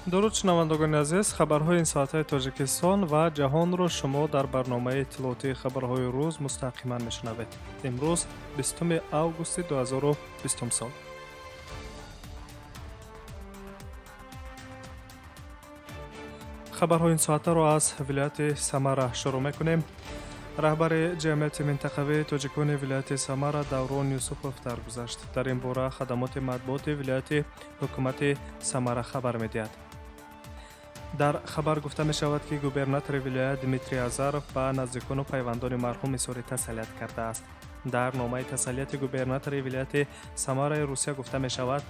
Дуруд, шунавандагони азиз, хабарҳои ин соатаи Тоҷикистон ва ҷаҳонро шумо дар барномаи иттилоотии хабарҳои рӯз мустақиман мешунавед. Имрӯз 20 августи 2020 сол. Хабарҳои ин соатаро аз вилояти Самара шурӯъ мекунем. Раҳбари ҷамъияти минтақавии тоҷикони вилояти Самара Даврон Юсупов даргузашт. Дар ин бора хадамоти матбуоти вилояти ҳукумати Самара хабар медиҳад. Дар хабар гуфта мешавад, ки губернатори вилоят Дмитрий Азаров ба наздикону пайвандони марҳум изҳори тасаллият кардааст. Дар номаи тасаллияти губернатори вилояти Самараи Русия гуфта мешавад: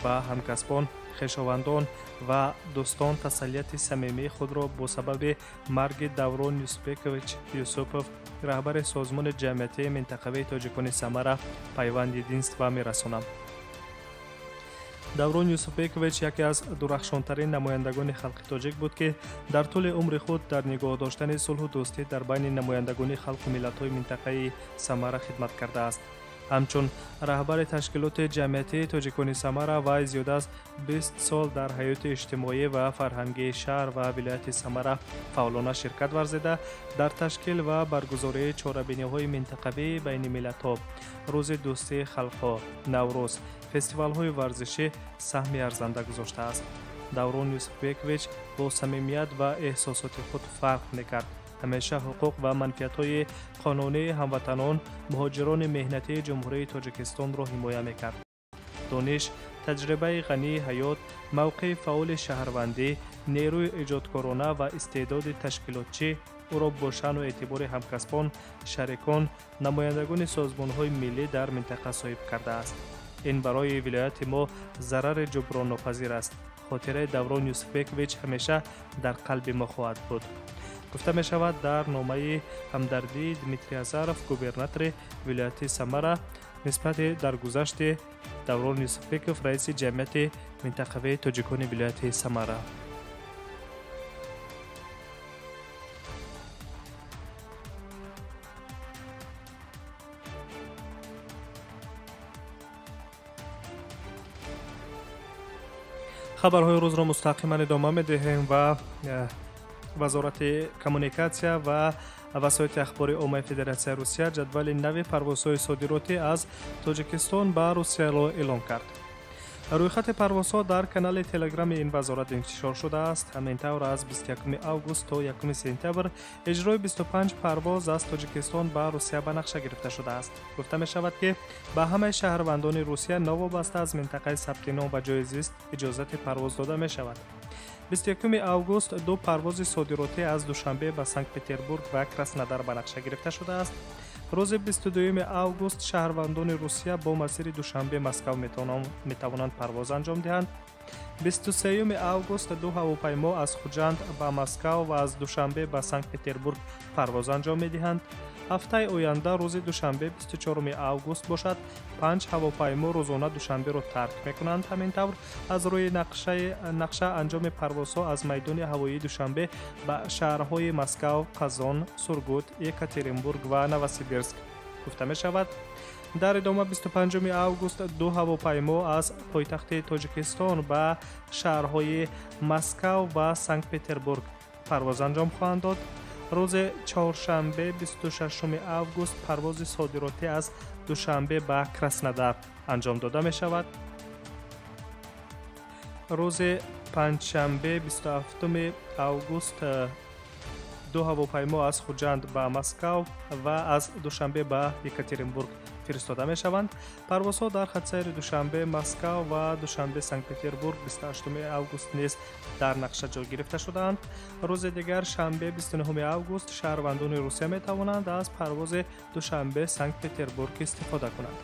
ба ҳамкасбон, хешовандон ва дӯстон тасаллияти самимии худро бо сабаби марги Даврон Юсупбекович Юсупов, раҳбари созмони ҷамъиятии минтақавии тоҷикони Самара «Пайванд единства», мерасонам. Даврон Юсупбекович яке аз дурахшонтарин намояндагони халқи тоҷик буд, ки дар тӯли умри худ дар нигоҳ доштани сулҳу дӯстӣ дар байни намояндагони халқу миллатҳои минтақаи Самара хидмат кардааст. Ҳамчун раҳбари ташкилоти ҷамъиятии тоҷикони Самара вай зиёда аз 20 сол дар ҳаёти иҷтимоӣ ва фарҳангии шаҳр ва вилояти Самара фаъолона ширкат варзида, дар ташкил ва баргузории чорабиниҳои минтақавии байни миллатҳо, Рӯзи дӯстии халқҳо, Наврӯз, фестивалҳои варзишӣ саҳми арзанда гузоштааст. Даврон Юсуфбекович бо самимият ва эҳсосоти худ фарқ мекард. Ҳамеша ҳуқуқ ва манфиатҳои қонунии ҳамватанон, муҳоҷирони меҳнатии Ҷумҳурии Тоҷикистонро ҳимоя мекард. Дониш, таҷрибаи ғании ҳаёт, мавқеи фаъоли шаҳрвандӣ, нерӯи эҷодкорона ва истеъдоди ташкилотчӣ ӯро бо шаъну эътибори ҳамкасбон, шарикон, намояндагони созмонҳои миллӣ дар минтақа соҳиб кардааст. Ин барои вилояти мо зарари ҷуброннопазир аст. Хотираи Даврон Юсуфбекович ҳамеша дар қалби мо хоҳад буд. Гуфта мешавад дар номаи ҳамдардии Дмитрий Азаров, губернатори вилояти Самара, нисбати даргузашти Даврон Юсуфбеков, раиси ҷамъияти минтақавии тоҷикони вилояти Самара. Хабарҳои рӯзро мустақиман идома медиҳем ва Вазорати коммуникатсия ва васоити ахбори оммаи Федератсияи Русия ҷадвали нави парвозҳои содиротӣ аз Тоҷикистон ба Русияро эълон кард. Рӯйхати парвозҳо дар канали телеграми ин вазорат интишор шудааст. Ҳамин тавр, аз 21 август то 1 сентябр иҷрои 25 парвоз аз Тоҷикистон ба Русия ба нақша гирифта шудааст. Гуфта мешавад, ки ба ҳамаи шаҳрвандони Русия новобаста аз минтақаи сабти ном ва ҷои зист иҷозати парвоз дода мешавад. 21 август ду парвози содиротӣ аз Душанбе ба Санкт-Петербург ва Краснодар ба нақша гирифта шудааст. Рӯзи 22 август шаҳрвандони Русия бо масири Душанбе-Москав метавонанд парвоз анҷом диҳанд. 23 август ду ҳавопаймо аз Хуҷанд ба Москав ва аз Душанбе ба Санкт-Петербург парвоз анҷом медиҳанд. Ҳафтаи оянда рӯзи душанбе 24 август бошад, панҷ ҳавопаймо рӯзона Душанберо тарк мекунанд. Ҳамин тавр, аз рӯи нақша анҷоми парвозҳо аз майдони ҳавоии Душанбе ба шаҳрҳои Москав, Қазон, Сургут, Екатеринбург ва Новосибирск гуфта мешавад. Дар идома 25 август ду ҳавопаймо аз пойтахти Тоҷикистон ба шаҳрҳои Москав ва Санкт-Петербург парвоз анҷом хоҳанд дод. Рӯзи чоршанбе 26 август парвози содиротӣ аз Душанбе ба Краснодар анҷом дода мешавад. Рӯзи панҷшанбе 27 август ду ҳавопаймо аз Хуҷанд ба Москав ва аз Душанбе ба Екатеринбург фиристода мешаванд. Парвозҳо дар хатсайри Душанбе Москав ва Душанбе Санкт-Петербург 28 август низ дар нақша ҷой гирифта шудаанд. Рӯзи дигар, шанбе 29 август, шаҳрвандони Русия метавонанд аз парвози Душанбе Санкт-Петербург истифода кунанд.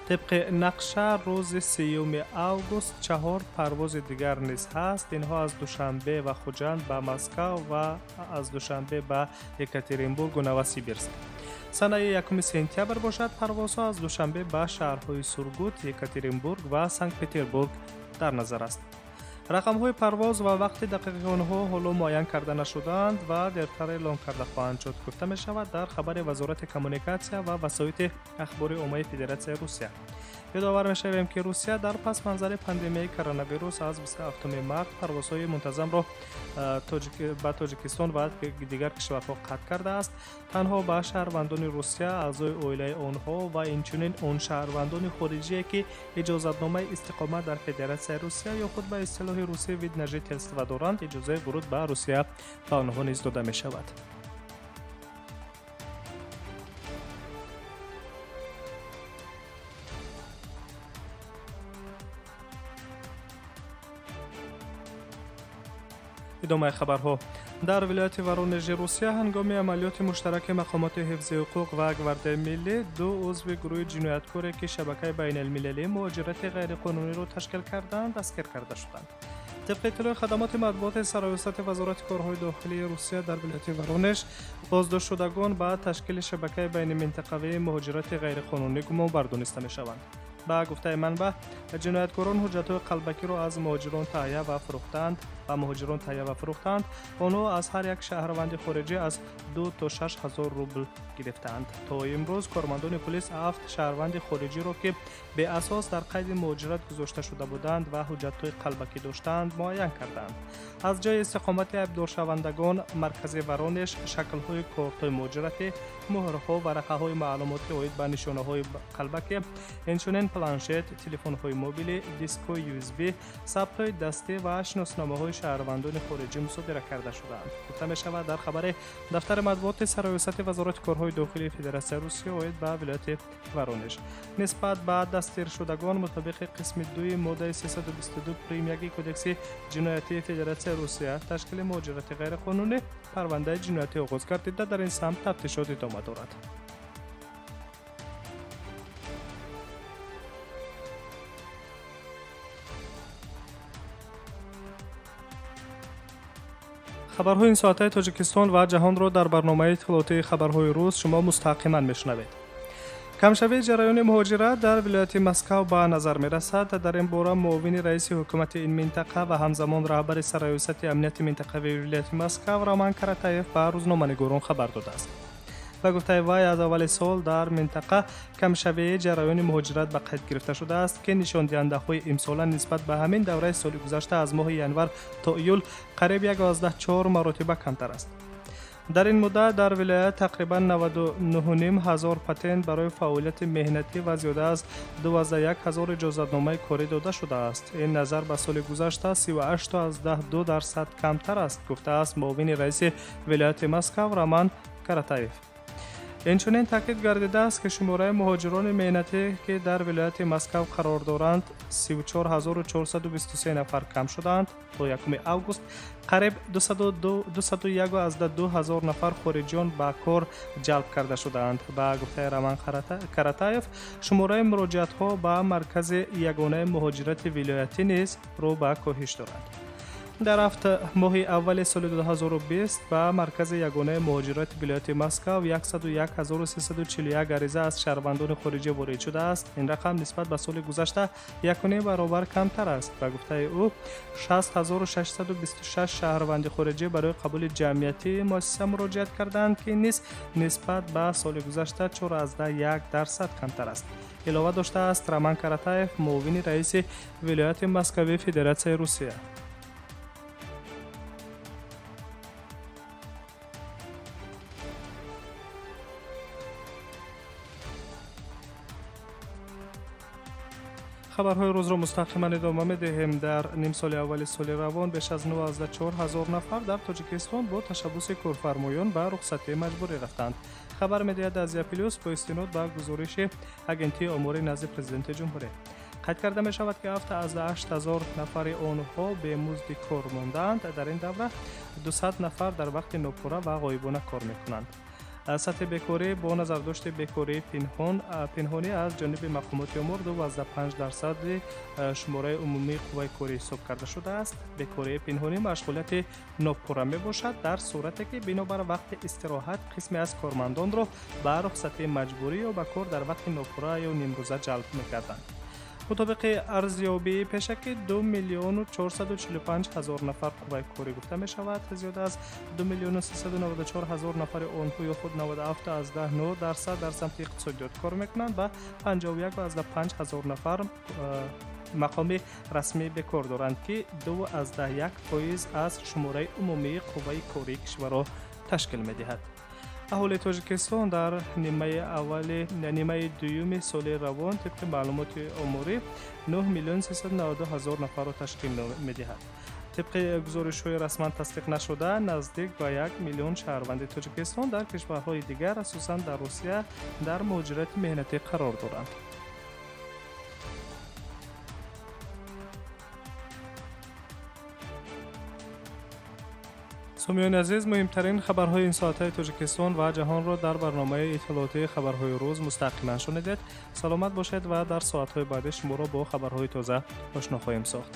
Тибқи нақша, рӯзи 30 август чаҳор парвози дигар низ ҳаст. Инҳо аз Душанбе ва Хуҷанд ба Москав ва аз Душанбе ба Екатеринбургу Новосибирск. Санаи 1 сентябр бошад, парвозҳо аз Душанбе ба шаҳрҳои Сургут, Екатеринбург ва Санкт-Петербург дар назар аст. Рақамҳои парвоз ва вақти дақиқи онҳо ҳоло муайян карда нашудаанд ва дертар эълон карда хоҳанд шуд, гуфта мешавад дар хабари Вазорати коммуникатсия ва васоити ахбори оммаи Федератсияи Русия. Ёдовар мешавем, ки Русия дар пасманзари пандемияи коронавирус аз 27 март парвозҳои мунтазамро ба Тоҷикистон ва дигар кишварҳо қатъ кардааст. Танҳо ба шаҳрвандони Русия, аъзои оилаи онҳо ва инчунин он шаҳрвандони хориҷие, ки иҷозатномаи истиқомат дар Федератсияи Русия ё худ ба истилоҳи русӣ вид на жительство доранд, иҷозаи вуруд ба Русия ба онҳо низ дода мешавад. Идомаи хабарҳо. Дар вилояти Воронежи Русия ҳангоми амалиёти муштараки мақомоти ҳифзи ҳуқуқ ва гвардияи миллӣ ду узви гурӯҳи ҷинояткоре, ки шабакаи байналмилалии муҳоҷирати ғайриқонуниро ташкил карданд, дастгир карда шуданд. Тибқи иттилои хадамоти матбуоти сарраёсати Вазорати корҳои дохилии Русия дар вилояти Воронеж, боздоштшудагон ба ташкили шабакаи байниминтақавии муҳоҷирати ғайриқонунӣ гумонбар дониста мешаванд. Ба гуфтаи манбаъ, ҷинояткорон ҳуҷҷатҳои қалбакиро аз муҳоҷирон таҳия ва фурӯхтаанд ба муҳоҷирон таҳия ва фурӯхтаанд. Онҳо аз ҳар як шаҳрванди хориҷӣ аз 2 то 6 ҳазор рубл гирифтаанд. То имрӯз кормандони полис 7 шаҳрванди хориҷиро, ки беасос дар қайди муҳоҷират гузошта шуда буданд ва ҳуҷҷатҳои қалбакӣ доштаанд, муайян кардаанд. Аз ҷойи истиқомати айбдоршавандагон маркази Воронеж шаклҳои кортҳои муҳоҷиратӣ, муҳрҳо, варақаҳои маълумотӣ оид ба нишонаҳои қалбакӣ, инчунин планшет, телефонҳои мобилӣ, дискҳои USB, сабтҳои дастӣ ва шиносномаҳои шаҳрвандони хориҷӣ мусодира карда шудаанд. Гуфта мешавад дар хабари дафтари матбуоти сарраёсати Вазорати корҳои дохилии Федератсияи Русия оид ба вилояти Воронеж. Нисбат ба дастгиршудагон мутобиқи қисми 2 моддаи 322 прим 1 Кодекси ҷиноятии Федератсияи Русия ташкили муҳоҷирати ғайриқонунӣ парвандаи ҷиноятӣ оғоз гардида, дар ин самт тафтишот идома дорад. Хабарҳои ин соатаи Тоҷикистон ва ҷаҳонро дар барномаи иттилоотии хабарҳои рӯз шумо мустақиман мешунавед. Камшавии ҷараёни муҳоҷират дар вилояти Москав ба назар мерасад. Дар ин бора муовини раиси ҳукумати ин минтақа ва ҳамзамон раҳбари сарраёсати амнияти минтақавии вилояти Москав Роман Каратаев ба рӯзноманигорон хабар додааст. Ба гуфтаи вай, аз аввали сол дар минтақа камшавии ҷараёни муҳоҷират ба қайд гирифта шудааст, ки нишондиҳандаҳои имсола нисбат ба ҳамин давраи соли гузашта аз моҳи январ то июл қариб 1,4 маротиба камтар аст. Дар ин муддат дар вилоят тақрибан 99,5 ҳазор патент барои фаъолияти меҳнатӣ ва зиёда аз 21 ҳазор иҷозатномаи корӣ дода шудааст. Ин назар ба соли гузашта 38,2% камтар аст, гуфтааст муовини раиси вилояти Москав Роман Каратаев. Инчунин таъкид гардидааст, ки шумораи муҳоҷирони меҳнатӣ, ки дар вилояти Москав қарор доранд, 34423 нафар кам шудаанд. То 1 август қариб 201,2 ҳазор нафар хориҷиён ба кор ҷалб карда шудаанд. Ба гуфтаи Роман Каратаев, шумораи муроҷиатҳо ба маркази ягонаи муҳоҷирати вилоятӣ низ рӯ ба коҳиш дорад. Дар ҳафт моҳи аввали соли 2020 ба маркази ягонаи муҳоҷирати вилояти Москав 101341 ариза аз шаҳрвандони хориҷӣ ворид шудааст. Ин рақам нисбат ба соли гузашта 1,5 баробар камтар аст. Ба гуфтаи ӯ, 60626 шаҳрванди хориҷӣ барои қабули ҷамъиятии муассиса муроҷиат карданд, ки низ нисбат ба соли гузашта 4,1% камтар аст. Илова доштааст Роман Каратаев, муовини раиси вилояти Москавии Федератсияи Русия. Хабарҳои рӯзро мустақиман идома медиҳем. Дар нимсоли аввали соли равон беш аз 94 ҳазор нафар дар Тоҷикистон бо ташаббуси корфармоён ба рухсатии маҷбурӣ рафтанд. Хабар медиҳад Азия Плюс бо истинод ба гузориши агентии оморӣ назди президенти ҷумҳурӣ. Қайд карда мешавад, ки 7,8 ҳазор нафари онҳо бемузди кор мондаанд. Дар ин давра 200 нафар дар вақти нопурра ва ғоибона кор мекунанд. Сатҳи бекорӣ бо назардошти бекории пинҳонӣ аз ҷониби мақомоти омор 2,5% шумораи умумии қувваи корӣ ҳисоб карда шудааст. Бекории пинҳонӣ машғулияти нопурра мебошад, дар сурате ки бинобар вақти истироҳат қисме аз кормандонро ба рухсатии маҷбурӣ ё ба кор дар вақти нопурра ё нимрӯза ҷалб мекарданд. Мутобиқи арзёбии пешакӣ 2 миллиону 445 ҳазор нафар қувваи корӣ гуфта мешавад. Зиёда аз 2 миллиону 394 ҳазор нафари онҳо ё худ 97,9% дар самти иқтисодиёт кор мекунанд ва 51,5 ҳазор нафар мақоми расмӣ бекор доранд, ки 2,1% аз шумораи умумии қувваи кории кишварро ташкил медиҳад. Аҳолии Тоҷикистон дар нимаи аввали нимаи дуюми соли равон тибқи маълумоти оморӣ 9 миллион 392 ҳазор нафарро ташкил медиҳад. Тибқи гузоришҳои расман тасдиқ нашуда, наздик ба 1 миллион шаҳрванди Тоҷикистон дар кишварҳои дигар, асосан дар Русия, дар муҳоҷирати меҳнатӣ қарор доранд. Сомиёни азиз, муҳимтарин хабарҳои ин соатҳои Тоҷикистон ва ҷаҳонро дар барномаи иттилоотии хабарҳои рӯз мустақиман шунидед. Саломат бошед ва дар соатҳои баъдӣ шуморо бо хабарҳои тоза ошно хоҳем сохт.